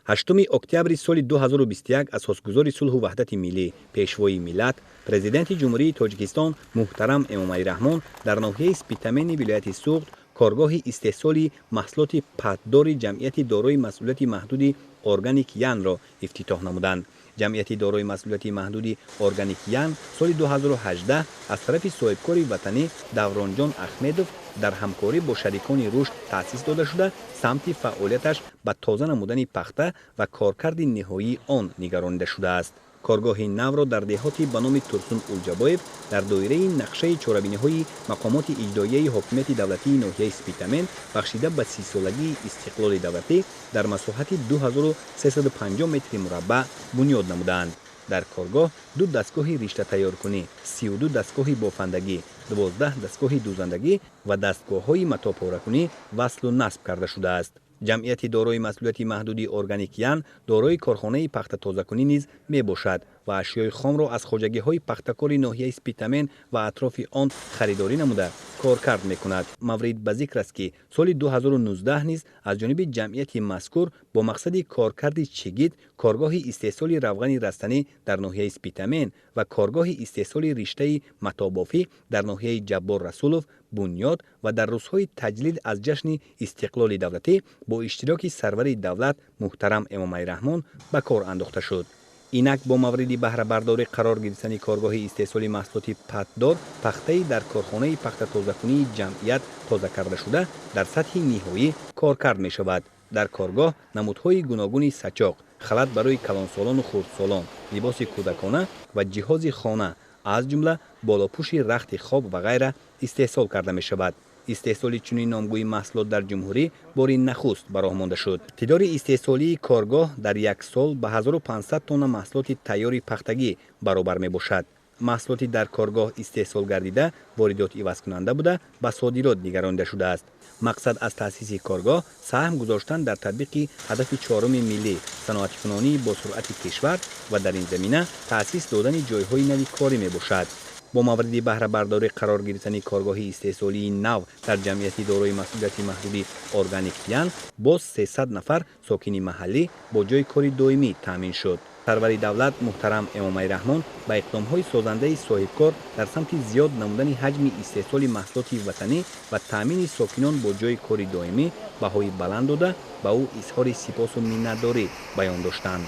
8 октябри соли 2021 асосгузори сулҳу ваҳдати миллӣ, пешвои миллат, президенти Ҷумҳурии Тоҷикистон муҳтарам Эмомалӣ Раҳмон дар ноҳияи Спитамени вилояти Суғд коргоҳи истеҳсоли маҳсулоти патдори ҷамъияти дорои масъулияти маҳдуди Органик Янро ифтитоҳ намуданд. Ҷамъияти дорои масъулияти маҳдуди Органик Ян соли 2018 аз тарафи соҳибкори ватанӣ Давронҷон Ахмедов дар ҳамкорӣ бо шарикони рушд таъсис дода шуда, самти фаъолияташ ба тоза намудани пахта ва коркарди ниҳоии он нигаронида шудааст. Коргоҳи навро дар деҳоти ба номи Турсун Улҷабоев дар доираи нақшаи чорабиниҳои мақомоти иҷроияи ҳокимияти давлатии ноҳияи Спитамен, бахшида ба 30-солагии истиқлоли давлатӣ, дар масоҳати 2350 метри мураббаъ бунёд намудаанд. Дар коргоҳ ду дастгоҳи риштатайёркунӣ, 32 дастгоҳи бофандагӣ, 12 дастгоҳи дӯзандагӣ ва дастгоҳҳои матопоракунӣ васлу насб карда шудааст. Ҷамъияти дорои масъулияти маҳдуди Органик Ян дорои корхонаи пахтатозакунӣ низ мебошад ва ашёи хомро аз хоҷагиҳои пахтакори ноҳияи Спитамен ва атрофи он харидорӣ намуда, коркард мекунад. Маврид ба зикр аст, ки соли 2019 низ аз ҷониби ҷамъияти мазкур бо мақсади коркарди чигит коргоҳи истеҳсоли равғани растанӣ дар ноҳияи Спитамен ва коргоҳи истеҳсоли риштаи матобофӣ дар ноҳияи Ҷаббор Расулов бунёд ва дар рӯзҳои таҷлил аз ҷашни истиқлоли давлатӣ бо иштироки сарвари давлат муҳтарам Эмомалӣ Раҳмон ба кор андохта шуд. Инак, бо мавриди баҳрабардорӣ қарор гирифтани коргоҳи истеҳсоли маҳсулоти патдор, пахтаи дар корхонаи пахтатозакунии ҷамъият тоза карда шуда, дар сатҳи ниҳоӣ коркард мешавад. Дар коргоҳ намудҳои гуногуни сачоқ, халат барои калонсолону хурдсолон, либоси кӯдакона ва ҷиҳози хона, аз ҷумла болопӯши рахти хоб ва ғайра истеҳсол карда мешавад. Истеҳсоли чунин номгӯи маҳсулот дар ҷумҳурӣ бори нахуст ба роҳ монда шуд. Иқтидори истеҳсолии коргоҳ дар як сол ба 1500 тонна маҳсулоти тайёри пахтагӣ баробар мебошад. Маҳсулоти дар коргоҳ истеҳсол гардида воридот ивазкунанда буда, ба содирот нигаронида шудааст. Мақсад аз таъсиси коргоҳ саҳм гузоштан дар татбиқи ҳадафи чоруми миллӣ, саноатикунонии босуръати кишвар ва дар ин замина таъсис додани ҷойҳои нави корӣ мебошад. Бо мавриди баҳрабардорӣ қарор гирифтани коргоҳи истеҳсолии нав дар ҷамъияти дорои масъулияти маҳдуди Органик Ян боз 300 нафар сокини маҳаллӣ бо ҷойи кори доимӣ таъмин шуд. Сарвари давлат муҳтарам Эмомалӣ Раҳмон ба иқдомҳои созандаи соҳибкор дар самти зиёд намудани ҳаҷми истеҳсоли маҳсулоти ватанӣ ва таъмини сокинон бо ҷойи кори доимӣ баҳои баланд дода, ба ӯ изҳори сипосу миннатдорӣ баён доштанд.